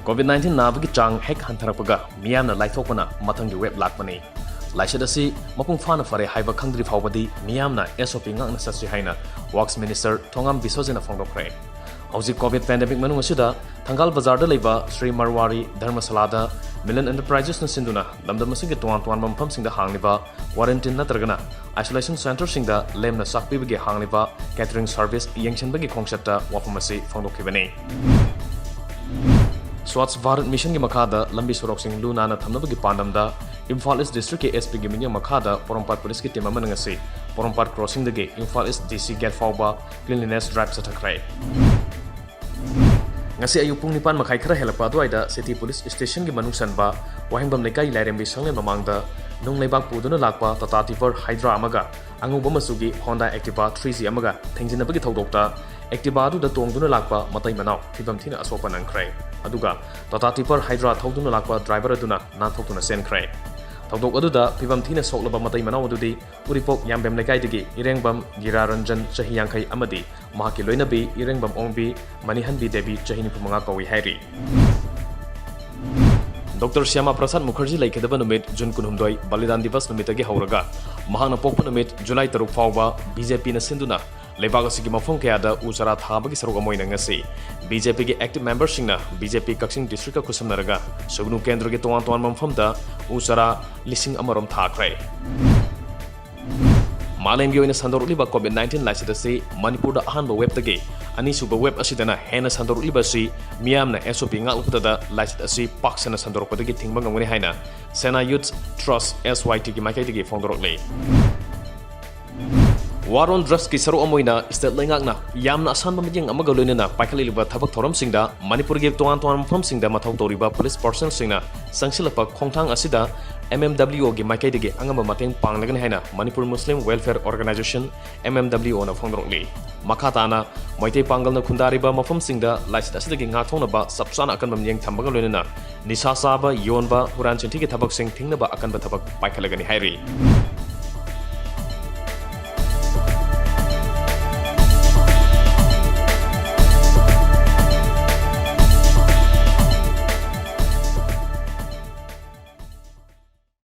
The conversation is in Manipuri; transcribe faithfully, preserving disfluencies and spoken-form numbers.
COVID nineteen ꯅꯥꯕꯒꯤ ꯆꯥꯡ ꯍꯦꯛ ꯍꯟꯊꯔꯛꯄꯒ ꯃꯤꯌꯥꯝꯅ ꯂꯥꯏꯊꯣꯛꯄꯅ ꯃꯊꯪꯒꯤ wave ꯂꯥꯛꯄꯅꯤ꯫ ꯂꯥꯏꯆꯠ ꯑꯁꯤ ꯃꯄꯨꯡ ꯐꯥꯅ ꯐꯔꯦ ꯍꯥꯏꯕ ꯈꯪꯗ꯭ꯔꯤ ꯐꯥꯎꯕꯗꯤ ꯃꯤꯌꯥꯝꯅ S O P ꯉꯥꯛꯅ ꯆꯠꯁꯤ ꯍꯥꯏꯅ Works Minister ꯊꯣꯉꯥꯝ ꯕꯤꯁꯣꯖꯤꯠꯅ ꯐꯣꯡꯗꯣꯛꯈ꯭ꯔꯦ꯫ ꯍꯧꯖꯤꯛ COVID pandemic ꯃꯅꯨꯡ ꯑꯁꯤꯗ ꯊꯪꯒꯥꯜ ꯕꯖꯥꯔꯗ ꯂꯩꯕ ꯁ꯭ꯔꯤ ꯃꯔꯋꯥꯔꯤ ꯙꯔꯃꯁꯥꯂꯥꯗ Milan Enterprises ꯅ ꯁꯤꯟꯗꯨꯅ ꯂꯝꯗꯝ ꯑꯁꯤꯒꯤ ꯇꯣꯉꯥꯟ ꯇꯣꯉꯥꯟꯕ ꯃꯐꯝꯁꯤꯡꯗ ꯍꯥꯡꯂꯤꯕ quarantine ꯅꯠꯇ꯭ꯔꯒꯅ isolation centre ꯁꯤꯡꯗ ꯂꯦꯝꯅ ꯆꯥꯛ ꯄꯤꯕꯒꯤ ꯍꯥꯡꯂꯤꯕ catering service ꯌꯦꯡꯁꯤꯟꯕꯒꯤ ꯈꯣꯡꯆꯠꯇ ꯋꯥꯐꯝ ꯑꯁꯤ ꯐꯣꯡꯗꯣꯛꯈꯤꯕꯅꯤ꯫ Swachh Bharat Mission ꯒꯤ ꯃꯈꯥꯗ ꯂꯝꯕꯤ ꯁꯣꯔꯣꯛꯁꯤꯡ ꯂꯨ ꯅꯥꯟꯅ ꯊꯝꯅꯕꯒꯤ ꯄꯥꯟꯗꯝꯗ ꯏꯝꯐꯥꯜ East District ꯀꯤ S P ꯒꯤ ꯃꯤꯠꯌꯦꯡ ꯃꯈꯥꯗ ꯄꯣꯔꯣꯝꯄꯥꯠ Police ꯀꯤ team ꯑꯃꯅ ꯉꯁꯤ ꯄꯣꯔꯣꯝꯄꯥꯠ crossing ꯗꯒꯤ Imphal East D C gate ꯐꯥꯎꯕ cleanliness drive ꯆꯠꯊꯈ꯭ꯔꯦ꯫ ꯉꯁꯤ ꯑꯌꯨꯛ ꯄꯨꯡ ꯅꯤꯄꯥꯟ ꯃꯈꯥꯏ ꯈꯔ ꯍꯦꯜꯂꯛꯄ ꯑꯗꯨꯋꯥꯏꯗ City Police Station ꯒꯤ ꯃꯅꯨꯡ ꯆꯟꯕ ꯋꯥꯍꯦꯡꯕꯝ ꯂꯩꯀꯥꯏ ꯂꯥꯏꯔꯦꯝꯕꯤ ꯁꯪꯂꯦꯟ ꯃꯃꯥꯡꯗ ꯅꯨꯡ ꯂꯩꯕꯥꯛ ꯄꯨꯗꯨꯅ ꯂꯥꯛꯄ Tata Tipper Hydra ꯑꯃꯒ ꯑꯉꯧꯕ ꯃꯆꯨꯒꯤ Honda Activa three G ꯑꯃꯒ ꯊꯦꯡꯖꯤꯟꯅꯕꯒꯤ ꯊꯧꯗꯣꯛꯇ Activa ꯑꯗꯨꯗ ꯇꯣꯡꯗꯨꯅ ꯂꯥꯛꯄ ꯃꯇꯩ ꯃꯅꯥꯎ ꯐꯤꯕꯝ ꯊꯤꯅ ꯑꯁꯣꯛꯄ ꯅꯪꯈ꯭ꯔꯦ꯫ ꯑꯗꯨꯒ Tata Tipper Hydra ꯊꯧꯗꯨꯅ ꯂꯥꯛꯄ driver ꯑꯗꯨꯅ ꯅꯥꯟꯊꯣꯛꯇꯨꯅ ꯆꯦꯟꯈ꯭ꯔꯦ꯫ ꯊꯧꯗꯣꯛ ꯑꯗꯨꯗ ꯐꯤꯕꯝ ꯊꯤꯅ ꯁꯣꯛꯂꯕ ꯃꯇꯩ ꯃꯅꯥꯎ ꯑꯗꯨꯗꯤ ꯎꯔꯤꯄꯣꯛ ꯌꯥꯝꯕꯦꯝ ꯂꯩꯀꯥꯏꯗꯒꯤ ꯏꯔꯦꯡꯕꯝ ꯒꯤꯔꯥ ꯔꯟꯖꯟ ꯆꯍꯤ ꯌꯥꯡꯈꯩ ꯑꯃꯗꯤ ꯃꯍꯥꯛꯀꯤ ꯂꯣꯏꯅꯕꯤ ꯏꯔꯦꯡꯕꯝ ꯑꯣꯡꯕꯤ ꯃꯅꯤꯍꯟꯕꯤ ꯗꯦꯕꯤ ꯆꯍꯤ ꯅꯤꯐꯨ ꯃꯉꯥ ꯀꯧꯏ ꯍꯥꯏꯔꯤ꯫ Doctor Shyama Prasad Mukherjee ꯂꯩꯈꯤꯗꯕ ꯅꯨꯃꯤꯠ June ꯀꯨꯟꯍꯨꯝꯗꯣꯏ Balidan Divas ꯅꯨꯃꯤꯠꯇꯒꯤ ꯍꯧꯔꯒ ꯃꯍꯥꯛꯅ ꯄꯣꯛꯄ ꯅꯨꯃꯤꯠ July ꯇꯔꯨꯛ ꯐꯥꯎꯕ B J P ꯅ ꯁꯤꯟꯗꯨꯅ ꯂꯩꯕꯥꯛ ꯑꯁꯤꯒꯤ ꯃꯐꯝ ꯀꯌꯥꯗ ꯎ ꯆꯥꯔꯥ ꯊꯥꯕꯒꯤ ꯁꯔꯨꯛ ꯑꯃ ꯑꯣꯏꯅ ꯉꯁꯤ B J P ꯒꯤ active member ꯁꯤꯡꯅ B J P ꯀꯛꯆꯤꯡ district ꯀ ꯈꯨꯠꯁꯝꯅꯔꯒ ꯁꯨꯒꯅꯨ ꯀꯦꯟꯗ꯭ꯔꯒꯤ ꯇꯣꯉꯥꯟ ꯇꯣꯉꯥꯟꯕ ꯃꯐꯝꯗ ꯎ ꯆꯥꯔꯥ ꯂꯤꯁꯤꯡ ꯑꯃꯔꯣꯝ ꯊꯥꯈ꯭ꯔꯦ꯫ ꯃꯥꯂꯦꯝꯒꯤ ꯑꯣꯏꯅ ꯁꯟꯗꯣꯔꯛꯂꯤꯕ COVID nineteen ꯂꯥꯏꯆꯠ ꯑꯁꯤ ꯃꯅꯤꯄꯨꯔꯗ ꯑꯍꯥꯟꯕ wave ꯇꯒꯤ ꯑꯅꯤꯁꯨꯕ wave ꯑꯁꯤꯗꯅ ꯍꯦꯟꯅ ꯁꯟꯗꯣꯔꯛꯂꯤꯕ ꯑꯁꯤ ꯃꯤꯌꯥꯝꯅ S O P ꯉꯥꯛꯂꯛꯄꯗ ꯂꯥꯏꯆꯠ ꯑꯁꯤ ꯄꯥꯛ ꯁꯟꯅ ꯁꯟꯗꯣꯔꯛꯄꯗꯒꯤ ꯊꯤꯡꯕ ꯉꯝꯒꯅꯤ ꯍꯥꯏꯅ Sena Youth Trust, S Y T ꯒꯤ ꯃꯥꯏꯀꯩꯗꯒꯤ ꯐꯣꯡꯗꯣꯔꯛꯂꯤ꯫ War on Drugs ꯀꯤ ꯁꯔꯨꯛ ꯑꯃ ꯑꯣꯏꯅ state ꯂꯩꯉꯥꯛꯅ ꯌꯥꯝꯅ ꯑꯁꯥꯟꯕ ꯃꯤꯠꯌꯦꯡ ꯑꯃꯒ ꯂꯣꯏꯅꯅ ꯄꯥꯏꯈꯠꯂꯛꯂꯤꯕ ꯊꯕꯛ ꯊꯧꯔꯝꯁꯤꯡꯗ ꯃꯅꯤꯄꯨꯔꯒꯤ ꯇꯣꯉꯥꯟ ꯇꯣꯉꯥꯟꯕ ꯃꯐꯝꯁꯤꯡꯗ ꯃꯊꯧ ꯇꯧꯔꯤꯕ police personnel ꯁꯤꯡꯅ ꯆꯪꯁꯤꯜꯂꯛꯄ ꯈꯣꯡꯊꯥꯡ ꯑꯁꯤꯗ M M W O ꯒꯤ ꯃꯥꯏꯀꯩꯗꯒꯤ ꯑꯉꯝꯕ ꯃꯇꯦꯡ ꯄꯥꯡꯂꯒꯅꯤ ꯍꯥꯏꯅ Manipur Muslim Welfare Organisation, M M W O ꯅ ꯐꯣꯡꯗꯣꯔꯛꯂꯤ꯫ ꯃꯈꯥ ꯇꯥꯅ ꯃꯩꯇꯩ ꯄꯥꯡꯒꯜꯅ ꯈꯨꯟꯗꯥꯔꯤꯕ ꯃꯐꯝꯁꯤꯡꯗ ꯂꯥꯏꯆꯠ ꯑꯁꯤꯗꯒꯤ ꯉꯥꯛꯊꯣꯛꯅꯕ ꯆꯞ ꯆꯥꯅ ꯑꯀꯟꯕ ꯃꯤꯠꯌꯦꯡ ꯊꯝꯕꯒ ꯂꯣꯏꯅꯅ ꯅꯤꯁꯥ ꯆꯥꯕ, ꯌꯣꯟꯕ, ꯍꯨꯔꯥꯟ ꯆꯤꯟꯊꯤꯒꯤ ꯊꯕꯛꯁꯤꯡ ꯊꯤꯡꯅꯕ ꯑꯀꯟꯕ ꯊꯕꯛ ꯄꯥꯏꯈꯠꯂꯒꯅꯤ ꯍꯥꯏꯔꯤ꯫